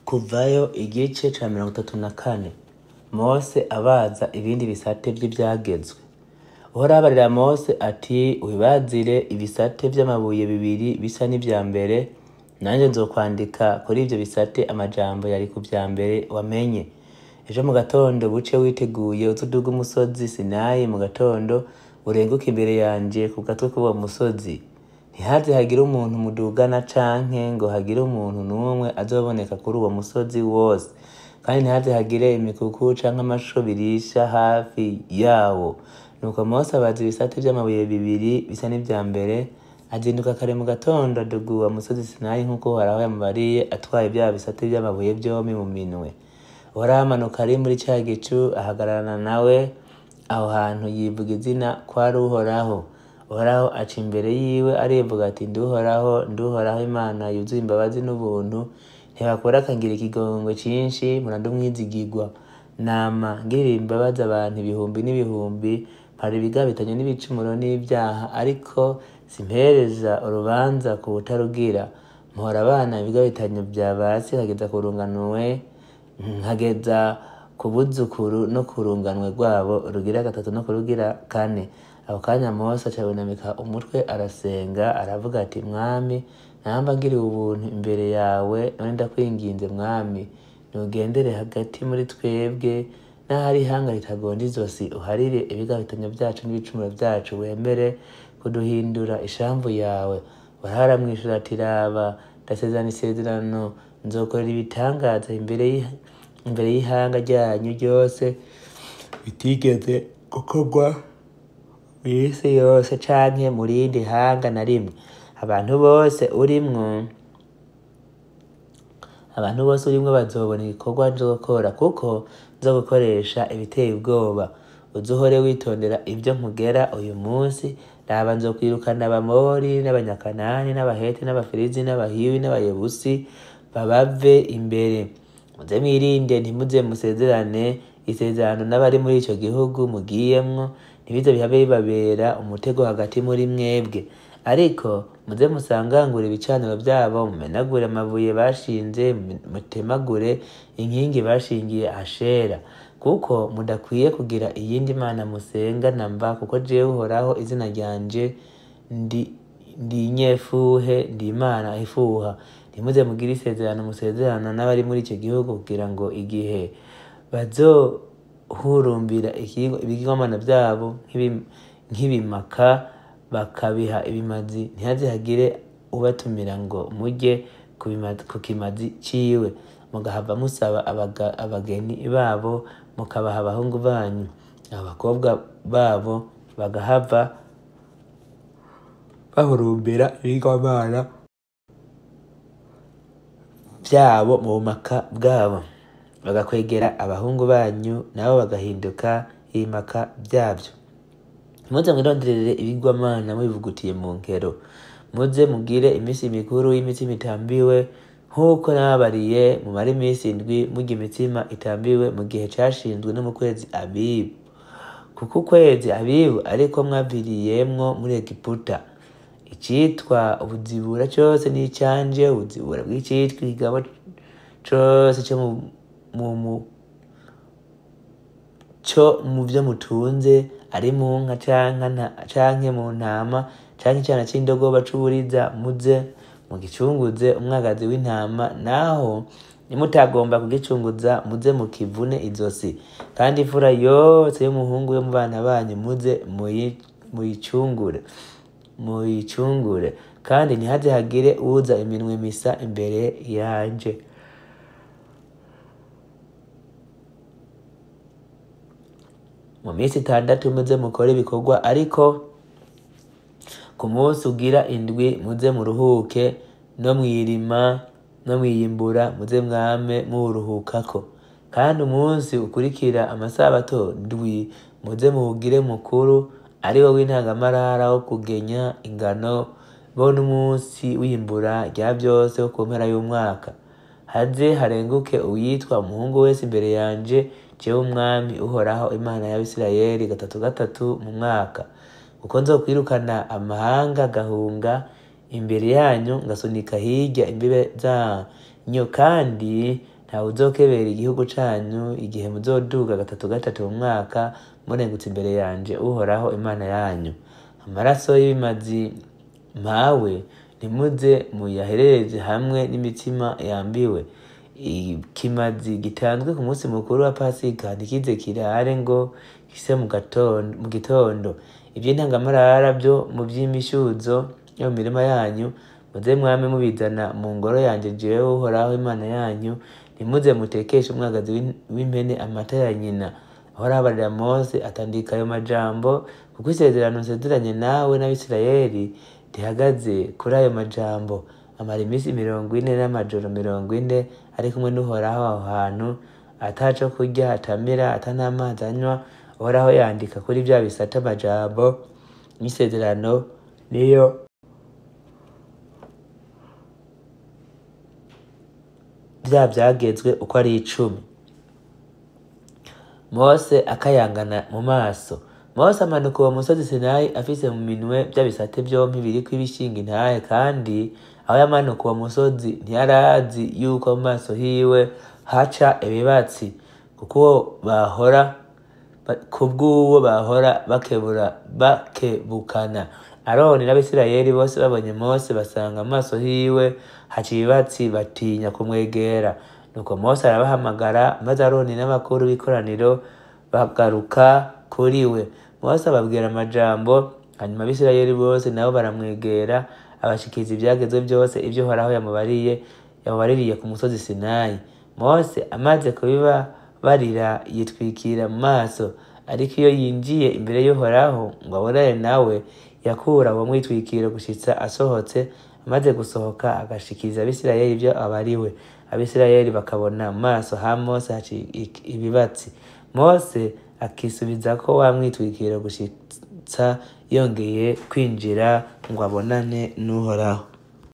Kuvayo igice ca 34. Mose abaza ibindi bisate vy'ivyagezwe. Uhoraho abarira Mose ati: "Wibazire ibisate vy'amabuye bibiri bisa n'ivya mbere, nanje nzokwandika kuri ivyo bisate amajambo yari ku vya mbere wamenye. Ejo mu gatondo buce witeguye, uze uduge umusozi Sinayi mu gatondo, urenguke imbere yanje ku gatwe k'uwo musozi. Ntihaze hagire umuntu mudugana canke ngo hagire umuntu n'umwe azoboneka kuri uwo musozi wose, kandi ntihaze hagire imikuku canke amasho birisha hafi yawo." Nuko Mose abaza ibisate vy'amabuye bibiri bisa n'ivya mbere, azinduka kare mu gatondo aduga uwo musozi Sinayi nk'uko Uhoraho yamubariye, atwaye vya bisate vy'amabuye vyompi mu minwe. Uhoraho amanuka ari muri ca gicu, ahagararana nawe aho hantu, yivuga izina ko ari Uhoraho. Uhoraho aca imbere yiwe arivuga ati: "Ndi Uhoraho, ndi Uhoraho Imana yuzuye imbabazi n'ubuntu, ntibakura akangira ikigongwe cinshi, mpora ndi umwizigirwa. Nama ngirira imbabazi abantu ibihumbi n'ibihumbi, mpara ibigabitanyo n'ibicumuro n'ivyaha, ariko simpereza urubanza ku wutarugira. Mpora abana ibigabitanyo vya ba se nkageza ku runganwe, nkageza ku buzukuru no ku runganwe rwabo rugira gatatu no kurugira kane." Ako kanya Mose aca yunamika umutwe arasenga, aravuga ati: "Mwami, namba ngiriwe ubuntu imbere yawe, none ndakwinginze Mwami, nugendere hagati muri twebwe, n'ahari ihanga ritagonda izosi, uharire ibigabitanyo vyacu n'ibicumuro vyacu, wemere kuduhindura ishamvu yawe." Uhoraho aramwishura ati: "Raba, ndasezerana isezerano, nzokorera ibitangaza imbere y'ihanga ryanyu ryose bitigeze gukorwa mw'isi yose canke mu rindi hanga na rimwe. Abantu bose urimwo bazobona igikorwa nzokora, kuko nzogukoresha ibiteye ubwoba. Uze uhore witondera ivyo nkugera uyu munsi. Raba, nzokwirukana Abamori n'Abanyakanani n'Abaheti n'Abaferizi n'Abahiwi n'Abayebusi babave imbere. Muze mwirinde, ntimuze musezerane isezerano n'abari muri ico gihugu mugiyemwo, ntibize bihabe bibabera umutego hagati muri mwebwe. Ariko muze musangangure ibicaniro vyabo, mumenagure amabuye bashinze, mutemagure inkingi bashingiye Ashera, kuko mudakwiye kugira iyindi mana musenga namba, kuko jewe Uhoraho izina ryanje ndi inyefuhe, ndi Imana ifuha. Ntimuze mugire isezerano musezerana n'abari muri ico gihugu, kugira ngo igihe bazohurumbira ibigirwamana vyabo nk'ibimaka bakabiha ibimazi, ntihaze hagire ubatumira ngo murye ku kimazi ciwe, mugahava musaba abageni babo, mukabaha abahungu banyu, abakobwa babo bagahava bahurumbira ibigirwamana vyabo mu bumaka bwabo, bagakwegera abahungu banyu, nabo bagahinduka ibimaka vyavyo. Muze mwironderere ibigirwamana mubivugutiye mu nkero. Muze mugire imisi mikuru y'imitsima itambiwe, nk'uko nababariye, mumare imisi 7 murya imitsima itambiwe mu gihe cashinzwe no mu kwezi Abibu, kuko ukwezi Abibu ariko mwaviriyemwo muri Egiputa. Icitwa ubuzibura cose n'icanje, ubuzibura bw'icitwa ikigabo cose co mu vyo mutunze, ari mu nka canke mu ntama canke icana c'indogoba c'uburiza, muze mugicunguze umwagazi w'intama. Naho nimutagomba kugicunguza, muze mukivune izosi. Kandi imfura yose y'umuhungu yo mu bana banyu muze muyicungure, kandi ntihaze hagire uza iminwe misa imbere yanje." Mu minsi 6 muze mukore ibikorwa, ariko ku munsi ugira 7 muze muruhuke, no mwirima no mwiyimbura muze mwame muwuruhukako. Kandi umunsi ukurikira amasabato 7 muze muwugire mukuru, ari wo w'intangamarara wo kugenya ingano, bo n'umunsi w'iyimbura rya vyose wo ku mpera y'umwaka. Haze harenguke uwitwa umuhungu wese imbere yanje, jewe Umwami Uhoraho Imana y'Abisirayeli, 3 3 mu mwaka. Kuko nzokwirukana amahanga agahunga imbere yanyu, ngasunika hirya imbibe zanyu, kandi Ntawe uzokebera igihugu canyu igihe muzoduga gatatu gatatu mu mwaka murengutse imbere yanje Uhoraho Imana yanyu. Amaraso y'ibimazi mpawe ntimuze muyaherereze hamwe n'imitsima yambiwe. Ikimazi gitanzwe ku munsi mukuru wa Pasika ntikize kirare ngo gise mu gitondo. Ivy'intangamarara vyo mu vy'imishuzo yo mu mirima yanyu muze mwame mubizana mu ngoro yanje jewe Uhoraho Imana yanyu. Ntimuze mutekeshe umwagazi w'impene amata ya nyina. Uhoraho abarira Mose atandika ayo majambo, kuko isezerano nsezeranye nawe n'Abisirayeli rihagaze kuri ayo majambo. Amara iminsi 40 n'amajoro 40 ari kumwe n'Uhoraho aho hantu, ataco kurya atamira, ata n'amazi anywa. Uhoraho yandika kuri vya bisate amajambo y'isezerano, niyo vya vyagezwe uko ari 10. Mose akayangana mu maso. Mose amanuka uwo musozi Sinayi afise mu minwe vya bisate vyompi biriko ibishinga intahe, kandi aho yamanuka uwo musozi ntiyarazi yuko mu maso hiwe haca ibibatsi, kuko uwo bahora kubw'uwo bahora bakebukana. Aroni n'Abisirayeli bose babonye Mose basanga mu maso hiwe haca ibibatsi, batinya kumwegera. Nuko Mose arabahamagara, maze Aroni n'abakuru b'ikoraniro bagaruka kuri we. Mose ababwira amajambo, hanyuma Abisirayeli bose nabo baramwegera, abashikiriza ivyagezwe vyose ivyo Uhoraho yamubaririye ku musozi Sinayi. Mose amaze kubibabarira yitwikira mu maso, ariko iyo yinjiye imbere y'Uhoraho ngo abonane nawe, yakura uwo mwitwikiro gushitsa asohotse. Amaze gusohoka agashikiriza Abisirayeli ivyo abariwe. Abisirayeli bakabona mu maso ha Mose haca ibibatsi. Mose akisubizako wa mwitwikiro gushitsa yongeye kwinjira ngo abonane n'Uhoraho.